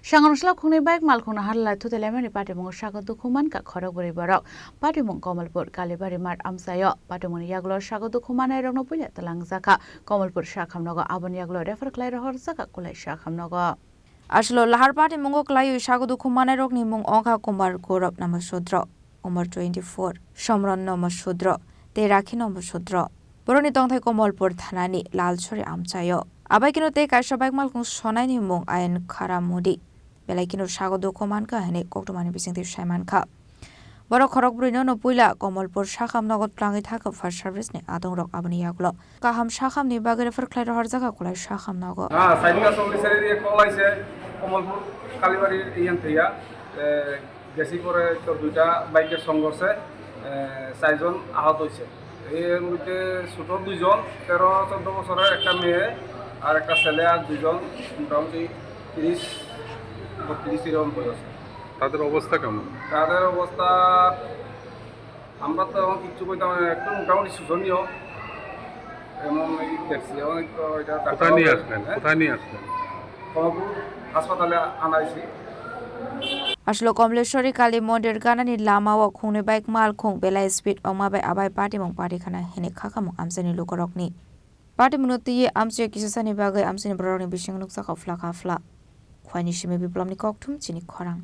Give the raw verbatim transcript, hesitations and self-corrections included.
Sangrongchla khungnwi bike malkhungno harlai thutelaimani patimungo sago dukhu mankha khorok bwrwi borok. Patimung Komolpur Kalibari Math amchaio. Patimungni yagulo sago dukhu mannairokno puila twlangjakha Komolpur sakhamnogo, aboni yagulo refer khlai rohorjakha Kulai sakhamnogo. Aswlo lahar patimungo kwlaiwi sago dukhu mannairokni mung wngkha Kumar Gaurav Namasudro, umor twenty-four, Somron Namasudro tei Rakhi Namasudro. Borokni tongthai Komolpur thanani Lalsori amchaio. Abai kheno tei kaisa bike malkhung sonaini mung Ayan Khara Modi. Belai kheno sago dukhu mankha hwnwi koktwmani bisingtwi sai mankha. Borok khorok bwrwino no puila Komolpur sakhamnogo twlangwi thakha fire service ni adongrok, aboni yagulo kaham sakhamni bagwi refer khlai rohorjakha Kulai sakhamnogo. হ্যাঁ, সাইডে চল্লিশ তারিখ দিয়ে কল আইছে কমলপুর কালীবাড়ির ইয়ান থেকে। এ, গেছি পরে তো দুইটা বাইকের সংঘর্ষে, এ, চারজন আহত হয়েছে। এর মধ্যে ছোট দুইজন, তেরো চোদ্দ বছরের একটা মেয়ে আর একটা ছেলে, আর দুইজন মোটামুটি তিরিশ বত্রিশ এরকম বয়স। তাদের অবস্থা কেমন? তাদের অবস্থা আমরা তো এখন কিচ্ছু কইতাম পারি না, একটু মোটামুটি শোচনীয়। এমন এই দেখছি, এখন তো এটা ডাক্তার কোথায় নিয়ে হবে। আসলেন? হ্যাঁ? কোথায় নিয়ে আসলেন? কমলপুর হাসপাতালে আনা হয়েছে। Aswlo Komleshwari Kali Mondir ganani lamao khungnwi bike malkhung belai speed wngma bai abai patimung parikhana hwnwi khakhamung amchaini lukurokni. Patimungno twiwi amchaio kisasani bagwi amchaini bororokni bisingo nukjakha phlak ha phlak. Khwaini simi Biplopni kokthum chini khorang.